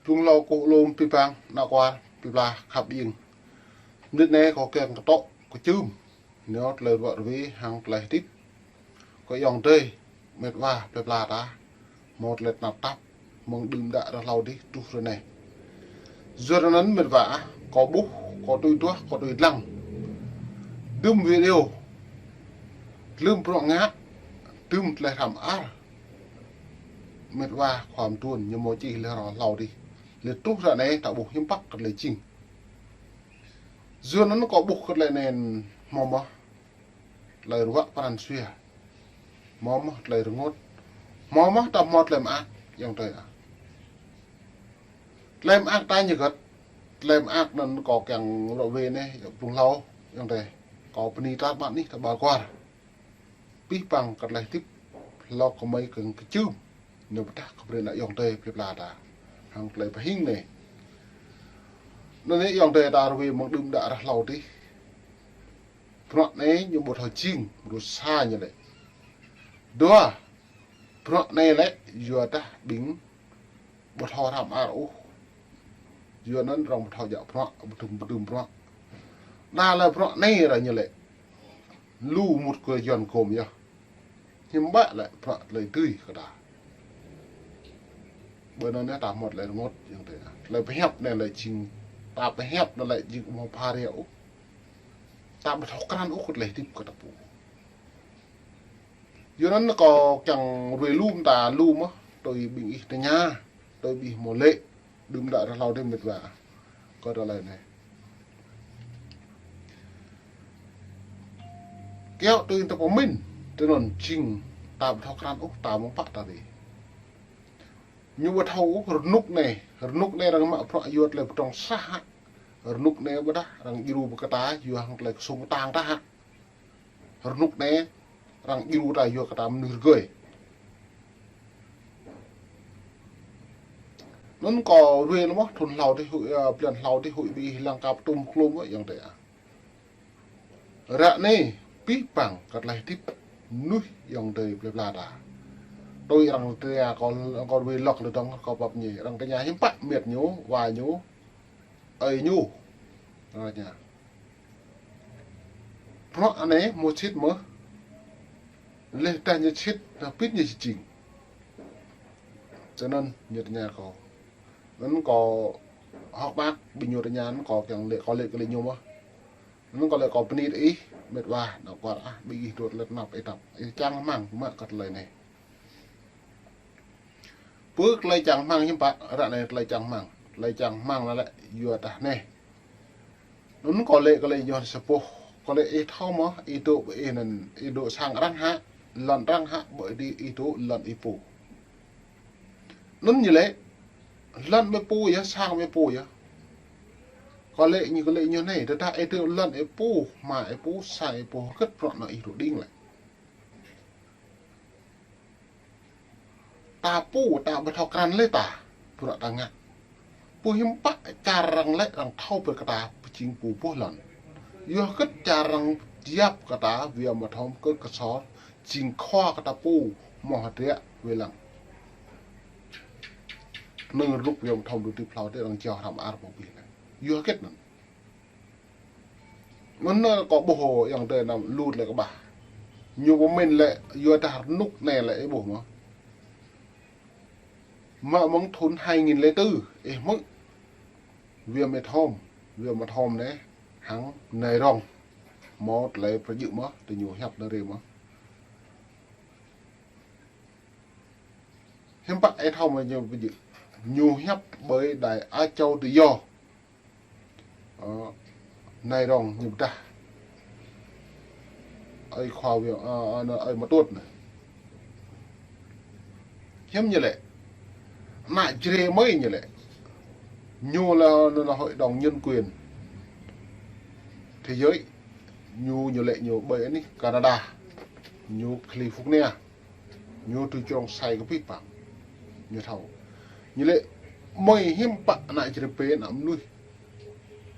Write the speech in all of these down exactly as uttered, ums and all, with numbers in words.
Blung hlâo kơ lŏm pih pang, ană kuar, pih pla khăp ing. Mơnit anai kâo kiăng kơ tŏ kơ čưm. Nao tơlơi ruă rơwe hăng tơlơi hơdip kơ ayŏng adơi, met wa, plơi pla ta. Hmâo tơlơi tơnap tap, mơ̆ng đưm đă ră hlâo dih truh ră anai. Yua anŭn met wa ah, kâo ƀuh, kâo tui duah, kâo tui lăng. Đưm video, đưm bruă ngă, đưm tơlơi hrăm ar. Met wa khua mơtuôn ñu hmâo čih lĕ ră hlâo dih. Lĕ truh ră anai ta ƀuh hiư̆m pă kơ tơlơi jing. Yua anŭn kâo ƀuh kơ tơlơi anai hmâo mơ̆ tơlơi ruă pran jua. Hmâo mơ̆ tơlơi rơngot. Hmâo mơ̆ ta hmâo tơlơi mơak, ayŏng adơi ah. Tơlơi mơak ta ñu hơget. Tơlơi mơak anŭn kâo kiăng ruă rơwe anai, blung hlâo, ayŏng adơi. Kâo bơni tar ƀar anih, tar ƀar kuar. Pih pang kơ tơlơi hơdip, hlâo kơ mơi kơ kơčưm. Nao pơtă kơ brơi ană ayŏng adơi plơi pla ta. Hăng tơlơi pơhing anai. Anŭn anai ayŏng adơi ta rơwe mơ̆ng đưm đă ră hlâo dih. Bruă anai ñu ƀu thâo jing, ƀu thâo sa ñu lĕ. Dua, bruă anai lĕ, yua dah ƀing ƀu thâo hrăm ar ôh. Yua anŭn rŏng ƀu thâo djă bruă, ƀu đưm, ƀu đưm bruă. Đa lĕ bruă anai ră ñu lĕ. Lu mŭt kơ Yuan gom yơh. Hiư̆m pă lĕ bruă tơlơi dưi kơ ta. Ƀơi anŭn anai ta hmâo tơlơi rơngot ayŏng adơi. Tơlơi pơhiăp anai lĕ jing, ta pơhiăp anai lĕ jing ƀu hmâo pha rai ôh. Ta ƀu thâo krăn ôh kơ tơlơi hơdip kơ ta pô. Yua anŭn kâo kiăng rơwe lŏm ta lŏm ah, tui ƀing ih tơña, tui ƀing ih hmâo lĕ, đưm đă ră hlâo dih met wa. Kơ tơlơi anai. Kiaŏ tui ta pơmĭn, tui anŭn jing ta ƀu thâo krăn ôh, ta mơ̆ng pă ta dih. Ñu ƀu thâo ôh, rơnŭk anai, rơnŭk anai arăng mă bruă yua tơlơi pơdrŏng sah hă. Rơnŭk anai ƀôdah arăng djru pơkă ta, yua hăng tơlơi kơsŭng kơtang ta hă. Rơnŭk anai arăng djru ta yua kơ ta mơnuih rơgơi. Anŭn kâo rơwe lơ̆m ah, thŭn hlâo dih huĭ, ơ, blan hlâo dih huĭ ƀing ih lăng kơ pơtum klôm ah, ayŏng adơi ah. Ră anai, pih pang kơ tơlơi hơdip mơnuih ayŏng adơi plơi pla ta. Tui arăng tơña kâo, kâo rơwe lŏk lơdŏng kâo pap ñi, arăng tơña hiư̆m pă met ñu, wa ñu, ơi ñu. Arăng tơña. Bruă anai hmâo sĭt mơ̆. Leh dah ñu sĭt, dah pĭt ñu či jing. Tui anŭn ñu tơña kâo. Anŭn kâo hơ̆k mơak, ƀing ñu tơña anŭn kâo kiăng lĕ, kâo lĕ kơ lĕ ñu mơ̆. Anŭn kâo lĕ kâo bơni tơ ih, met wa, ană kuar ah, ƀing ih dŏ tơlơi tơnap ih tap. Ih čang rơmang mă kơ tơlơi anai. Pơ tơlơi čang rơmang hiư̆m pă, ră anai tơlơi čang rơmang. Tơlơi čang rơmang anŭn lĕ yua dah anai. Anŭn kâo lĕ kơ lĕ yua sa boh. Kâo lĕ ih thâo mơ̆, ih dŏ ƀơi ih anŭn, ih dŏ sang arăng hă, lŏn arăng hă, ƀơi ih dŏ lŏn ih pô. Anŭn ñu lĕ, lŏn ƀơi pô yơh, sang ƀơi pô yơh. Kâo lĕ ñu, kâo lĕ ñu anai, tơdah ih dŏ lŏn ih pô, hma ih pô, sang ih pô, hơget bruă anŭn ih dŏ đing lĕ. Ta pô, ta ƀu thâo krăn lĕ ta, bruă ta ngă. Pô hiư̆m pă čar arăng lĕ arăng thâo brơi kơ ta pơjing pô boh lŏn. Yua hơget čar arăng yap kơ ta, wia mơthom kơ kơsor, jing khua kơ ta pô, hmâo hơdră wai lăng. Anŭn rơnŭk wia mơthom dŏ tui phlâo tơ arăng jao hrăm ar pô ƀing anai. Yua hơget anŭn. Anŭn kâo ƀuh ayŏng adơi anăm lu tơlơi kơƀah. Ñu pơmĭn lĕ yua dah rơnŭk anai lĕ ih ƀuh mơ̆. Mă mơ̆ng thŭn hai nghìn lẻ tư, ih hmư̆. Wia mơthom, wia mơthom anai, hăng Nai Rong. Hmâo tơlơi pơjing mơ̆, tơ ñu hiăp anai rai mơ̆. Hiư̆m pă ih thâo mơ̆ ñu pơjing. Ñu hiăp ƀơi đài Á Châu Tự Do. Ơ, Nai Rong ñu pơdah. Ơi khua wia, ơ, ơ, anŭn ơi Mơtut anai. Hiư̆m ñu lĕ. Ană Jrai mơi ñu lĕ. Ñu lĕ, anŭn lĕ Hội đồng Nhân quyền Thế giới. Ñu, ñu lĕ ñu ƀơi anih Canada. Ñu California. Ñu tui črông sai kơ pih pang. Ñu thâo. Ñu lĕ mơi hiư̆m pă ană Jrai pê ană mơnuih.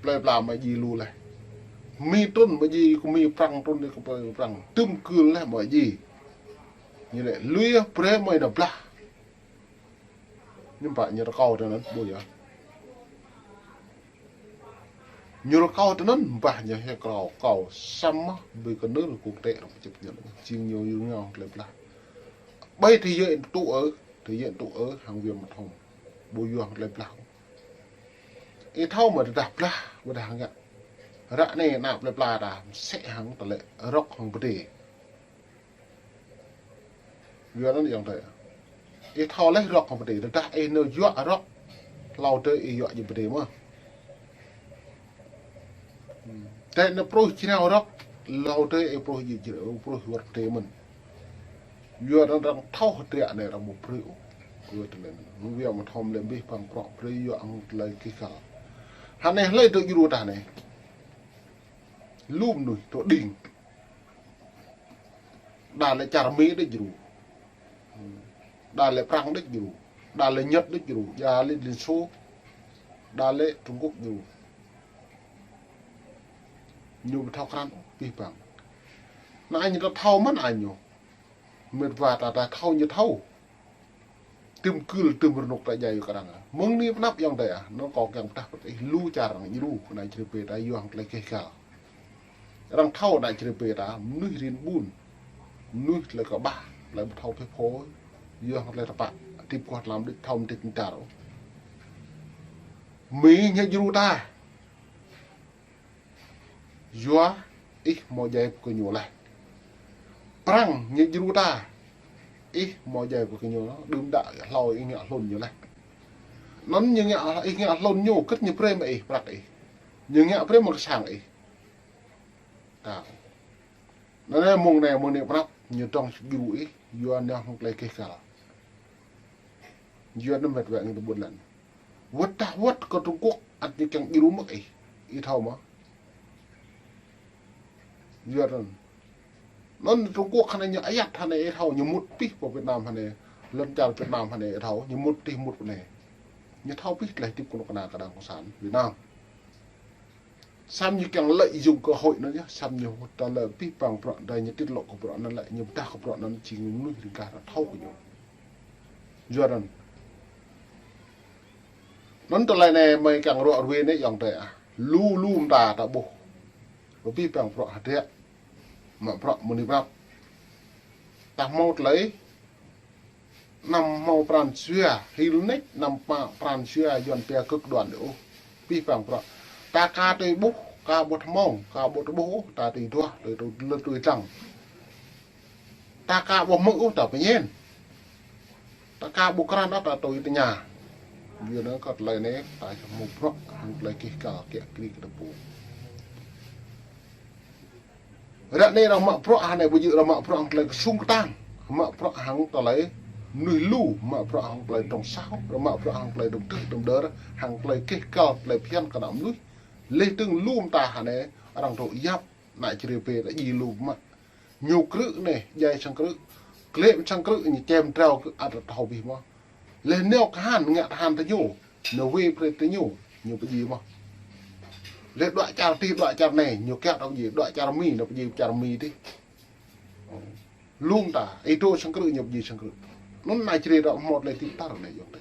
Plơi pla mă ji lu leh. Mi trŭn mă ji kơ mi prăng trŭn đi kơ prăng. Tŭm kưl leh mă ji. Ñu lĕ lui brơi mơi nao blah. Hiư̆m pă ñu rơkâo tơ anŭn ƀu yơh. Ñu rơkâo tơ anŭn ƀah ñu hĕ krao kâo samơ̆ ƀơi kơnơ̆ng kơ tĕ rŏng čĕp ñu. Jing ñu yua ngă tơlơi blah. Ƀơi thế giới tŭ ơ, thế giới tŭ ơ hăng Việt Nam thŏng. Ƀu yua hăng tơlơi blah. Ih thâo mơ̆ tơdah blah, ƀôdah ngă. Ră anai ană plơi pla ta mơsĕ hăng tơlơi rŏk hăng pơdai. Yua anŭn yơh tơ. Ih thâo laih rŏk hăng pơdai, tơdah ih nao yua rŏk, hlâo tơ ih yua jing pơdai mơ̆n. Tơ nao pruh jrao rŏk, hlâo tơ ih pruh jing jrao, pruh wơ̆t pơdai mơ̆n. Yua anŭn arăng thâo hơdră anai arăng ƀu brơi ôh. Yua tơlơi anŭn. Yua mơ̆ thâo lĕ abih bang prŏ brơi yua hăng tơlơi kih kal. Hơnai hlơi tơ djru tah anai. Lu mơnuih tơ đing. Đa lĕ čar Mi đĕ djru. Đa lĕ Prăng đĕ djru. Đa lĕ Nhật đĕ djru. Đa lĕ Liên Xô. Đa lĕ Trung Quốc djru. Ñu ƀu thâo krăn ôh, abih bang. Anai ñu ta thâo mơ̆n anai ñu. Mĕt wa ta ta thâo ñu thâo. Tơm kưl tơm rơnŭk ta djai kơ arăng. Mơ̆ng anai pơanăp yơh tơ ah, anŭn kâo kiăng pơdah pơdah ih lu čar arăng djru, kơ ană Jrai pơ ta yua hăng tơlơi kih kal. Arăng thâo ană Jrai pơ ta, mơnuih rin ƀun. Mơnuih tơlơi kơƀah, tơlơi ƀu thâo phe phối. Yua hăng tơlơi tơpă, tip kuah tlam đĭ thâo mơdit mơdar. Mi ñu djru ta. Yua ih hmâo djai pơ kơ ñu laih. Prăng ñu djru ta. Ih hmâo djai pơ kơ ñu, đưm đă hlâo ih ngă hlŭn ñu laih. Anŭn ñu ngă, ih ngă hlŭn ñu, kơ̆t ñu brơi mă ih, prăk ih. Ñu ngă brơi mă kơ sang ih. Ta. Anŭn anai mơ̆ng anai, mơ̆ng anai pơanăp, ñu tŏng djru ih, yua anai hăng tơlơi kih kal. Yua anŭn mĕt wa ngă tơ ƀôn lan. Wơ̆t tah wơ̆t kơ Trung Quốc ăt ñu kiăng djru mơ̆ ih. Ih thâo mơ̆. Yua anŭn. Anŭn Trung Quốc hơnai ñu ayăt hơnai ih thâo ñu mŭt pih pơ Việt Nam hơnai. Lŏn čar Việt Nam hơnai ih thâo ñu mŭt pih mŭt pơ anai. Ñu thâo pih tơlơi tip kơnuk kơna kơ đảng cộng sản Việt Nam. Samơ̆ ñu kiăng lợi dụng cơ hội anŭn yơh, samơ̆ ñu tơlơi abih bang prŏ, đa ñu tiết lộ kơ prŏ anŭn lĕ, ñu pơdah kơ prŏ anŭn jing mơnuih ring kah ta thâo kơ ñu. Yua anŭn. Anŭn tơlơi anai mơi kiăng ruă ruai anai yơh tơ ah. Lu lu mơta ta ƀuh. Abih bang prŏ hơdră. Mă prŏ mơ̆ng anai pơanăp. Ta hmâo tơlơi anăm hmâo pran jua, hil nik, anăm mă pran jua Yuan pia kơ̆k đuan đĕ ôh. Abih bang prŏ. Ta ka tui ƀuh, ka ƀu hmâo, ka ƀu tui ƀuh ôh, ta tui duah, tui, tui, tui, tui tăng. Ta ka ƀu hmư̆ ôh, ta pơñen. Ta ka ƀu krăn ôh, ta tui tơña. Yua anŭn kơ tơlơi anai, ta hmâo prŏ, hăng tơlơi kih kal kiă kriê kơ ta pô. Ră anai arăng mă prŏ hơnai ƀu djơ̆ arăng mă prŏ hăng tơlơi kơsŭng kơtang. Mă prŏ hăng tơlơi mơnuih lu, mă prŏ hăng tơlơi tŏng sah, mă prŏ hăng tơlơi tŏng tưh tŏng đơr, hăng tơlơi kih kal, tơlơi phiăn kơ ană mơnuih. Leh tơ̆ng lu mơta hơnai arăng tŏ yap, ană Jrai pơ ta djai lu mă. Ñu krư̆ anai, djai sang krư̆. Klĕ sang krư̆ ñu čem trao kơ ăt thâo abih mơ̆n. Leh nao kơ han, ngă tơhan tơ ñu. Nao wai brơi tơ ñu, ñu pơdjai mơ̆n. Leh đuaĭ čar tih, đuaĭ čar anai, ñu kiăng đuaĭ pơdjai, đuaĭ čar Mi, nao pơdjai čar Mi tih. Lu mơta, ih dŏ sang krư̆ ñu pơdjai sang krư̆. Anŭn ană Jrai ta hmâo tơlơi tip tar anai yơh tơ.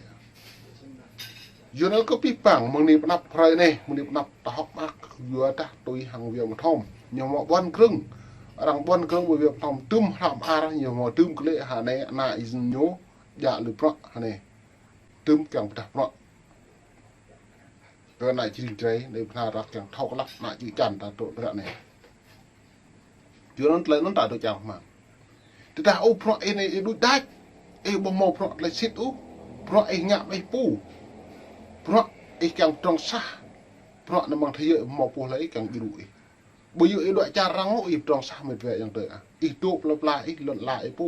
Yua anŭn kơ abih bang, mơ̆ng anai pơanăp hrơi anai, mơ̆ng anai pơanăp ta hơ̆k mơak, yua dah tui hăng Việt Nam thŏng. Ñu hmâo ƀuăn krơ̆ng, arăng ƀuăn krơ̆ng ƀơi Việt Nam thŏng, tơm hrăm ar, ñu hmâo tơm klĕ hơnai, ană ih ñu, djă lui prŏ hơnai. Tơm kiăng pơdah prŏ. Kơ ană Jrai, anai pơnah ră kiăng thâo klă, ană čư̆ čan ta tŏ ră anai. Yua anŭn tơlơi anŭn ta tŏ čang hmang. Tơdah ôh prŏ ih anai ih đuaĭ đač. Ih ƀu hmâo prŏ tơlơi sĭt ôh. Prŏ ih ngă ƀơi pô. Prŏ ih kiăng pơdrŏng sah. Prŏ anai mơ̆ng thâo yơh ih hmâo pô hlơi ih kiăng djru ih. Ƀu djơ̆ ih đuaĭ čar arăng ôh ih pơdrŏng sah mĕt wa yơh tơ ah. Ih dŏ plơi pla ih lŏn ala ih pô.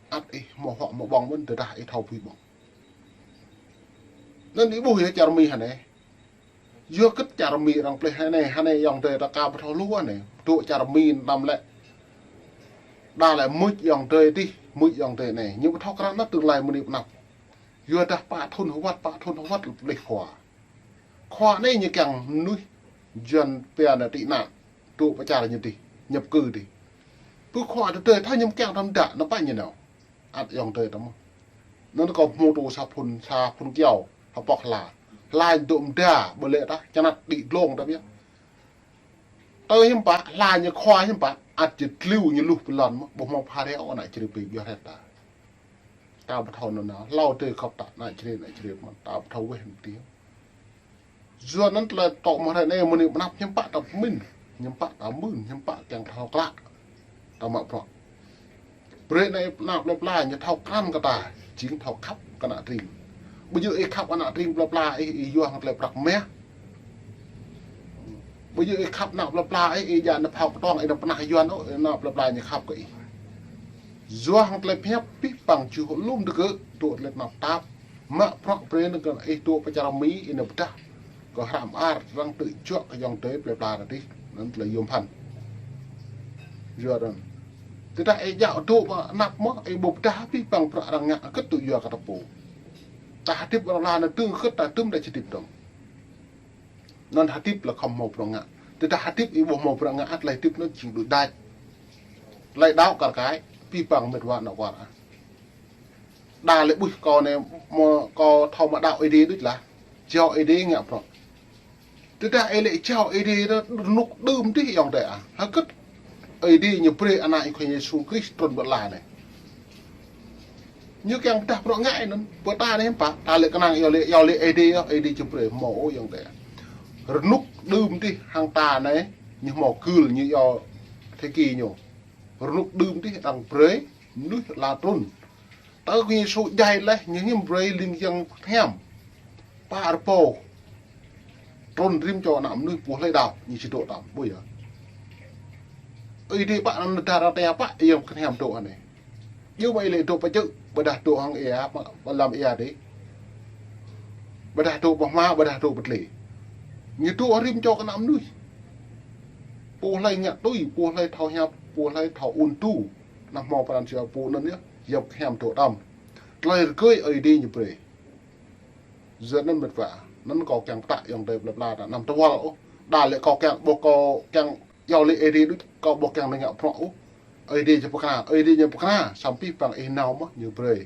Ăt ih hmâo huă hmâo ƀơ̆ng mơ̆n tơdah ih thâo pui ƀơ̆ng. Anŭn ih ƀuh yơh čar Mi hơnai. Yua kơ čar Mi arăng pleh hơnai, hơnai yơh tơ ta ka ƀu thâo lu hơnai. Dŏ čar Mi anăm lĕ. Đa lĕ mưč yơh tơ tih, mưč yơh tơ anai. Ñu ƀu thâo krăn anŭn tương lai mơ̆ng anai pơanăp. Yua dah pă thŭn hơwăt, pă thŭn hơwăt lĕ pleh khua. Khua anai ñu kiăng mơnuih Yuan pia anai tị nạn, dŏ pơ čar ñu tih, nhập cư tih. Pơ khua tơ tơ thâo ñu kiăng tăm đă, anŭn pă ñu nao. Ăt yơh tơ tăm. Anŭn kâo hmâo tŭ sa phŭn, sa phŭn kiao, hơpŏk hla. Hla ñu dŏ mơda, ƀơi lĕ ta, čơnăt đĭ dlông ta biă. Tơ hiư̆m pă, hla ñu khua hiư̆m pă, ăt jĕ tliu ñu luh pơlăn mơ̆, ƀu hmâo pha reo ană čri ƀing biă hret ta. Ta ƀu thâo nơnao, hlâo tơ khăp ta ană čri, ană čri mơ̆n, ta ƀu thâo weh mơ̆n tih. Yua anŭn tơlơi tŏ mơ̆ hrơi anai mơ̆ anai mơnăp hiư̆m pă ta pơmĭn, hiư̆m pă ta mưn, hiư̆m pă kiăng thâo klă. Ta mă bruă. Brơi anai ană plơi pla ñu thâo krăn kơ ta, jing thâo khăp kơ ană tring. Ƀu djơ̆ ih khăp ană tring plơi pla ih, ih yua hăng tơlơi prăk meh. Ƀu djơ̆ ih khăp ană plơi pla ih, ih djă ană phao kơtuang, ih ană pơnah Yuan ôh, ană plơi pla ñu khăp kơ ih. Yua hăng tơlơi pơhiăp pih păng čuh lum dơgơ̆, tŭ tơlơi tơnap tap. Mă bruă brơi anŭn kơ ih tŭ pơ čar Mi, ih anŭn pơdah kơ hră mơar, arăng tŭ juă kơ ayŏng adơi plơi pla ta tih, anŭn tơlơi yôm phăn. Yua anŭn. Tơdah ih djă tŭ mă anăp mơ̆, ih ƀu pơdah pih păng bruă arăng ngă hơget tŭ yua kơ ta pô. Ta hơdip arăng la anŭn tơ̆ng hơget ta tŭm ta či hơdip dơ̆ng. Anŭn hơdip lĕ khŏm hmâo bruă ngă. Tơdah hơdip ih ƀu hmâo bruă ngă, tơlơi hơdip anŭn jing đuaĭ đač. Tơlơi đaŏ kar kaĭ, pih păng met wa anŏ kwar ah. Đa lĕ ƀuh kâo anai, mơ̆ kâo thâo mă đaŏ Ơi Adai đôč lah. Jao Ơi Adai ngă bruă. Tơdah ih lĕ jao Ơi Adai rơnŭk đưm dih ayŏng adơi ah. Hơget Ơi Adai ñu brơi ană ih Khua Yêsu Krist trŭn ƀơi lŏn anai. Ñu kiăng pơdah bruă ngă anŭn, ƀơi ta anai hiư̆m pă, ta lĕ kơnang iâu laĭ, iâu laĭ Ơi Adai yơh, Ơi Adai či brơi hmâo ôh ayŏng adơi. Rơnŭk đưm dih hăng ta anai, ñu hmâo gưl ñu iâu thê ki ñu. Rơnŭk đưm dih arăng brơi, mơnuih la trŭn. Tơ Khua Yêsu djai laih, ñu hiư̆m brơi ling jang hiam. Pă rơbâo. Trŭn rĭm čô ană mơnuih pô hlơi đaŏ, ñu či dŏ tơm, ƀuh yơh. Ơi Adai pă anŭn dar arăng tia pă, ayŏng kơnhem dŏ anai. Yua mă ih lĕ dŏ pơ čư̆, ƀôdah dŏ hăng ia, mă, mă lăm ia dih. Ƀôdah dŏ pơ hma, ƀôdah dŏ pơ tơlơi. Ñu dŏ rĭm čô kơ ană mơnuih. Pô hlơi ngă tui, pô hlơi thâo hiăp, pô hlơi thâo ŭn tu. Anăm hmâo pran jua pô anŭn yơh, ayŏng kơnhem dŏ tơm. Tơlơi rơgơi Ơi Adai ñu brơi. Yua anŭn met wa, anŭn kâo kiăng pơtă ayŏng adơi plơi pla ta anăm tơwăl ôh. Đa lĕ kâo kiăng, ƀuh kâo kiăng iâu laĭ Ơi Adai đôč, kâo ƀu kiăng ngă bruă ôh. Ơi Adai či pơkra, Ơi Adai ñu pơkra, samơ̆ pih păng ih nao mơ̆ ñu brơi.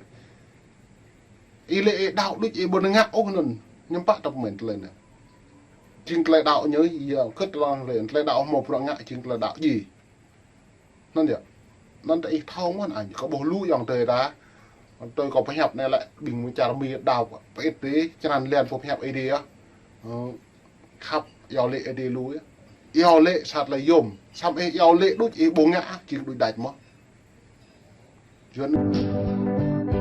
Ih lĕ ih đaŏ đôč ih ƀu ngă ôh anŭn, hiư̆m pă ta pơmĭn tơlơi anai. Jing tơlơi đaŏ ñu, yua hơget lăng lĕ, tơlơi đaŏ hmâo bruă ngă, jing tơlơi đaŏ djai. Anŭn yơh. Anŭn ta ih thâo mơ̆n anai, kâo ƀuh lu ayŏng adơi ta. Tui kâo pơhiăp anai lĕ, ƀing mơ̆ng čar Mi đaŏ pơit dih, črăn lĕn pơhiăp Ơi Adai yơh. Ơ, khăp iâu laĭ Ơi Adai lu yơh. Iâu laĭ sa tơlơi yôm, samơ̆ ih iâu laĭ đôč ih ƀu ngă, jing đuaĭ đač mơ̆. Yua anŭn.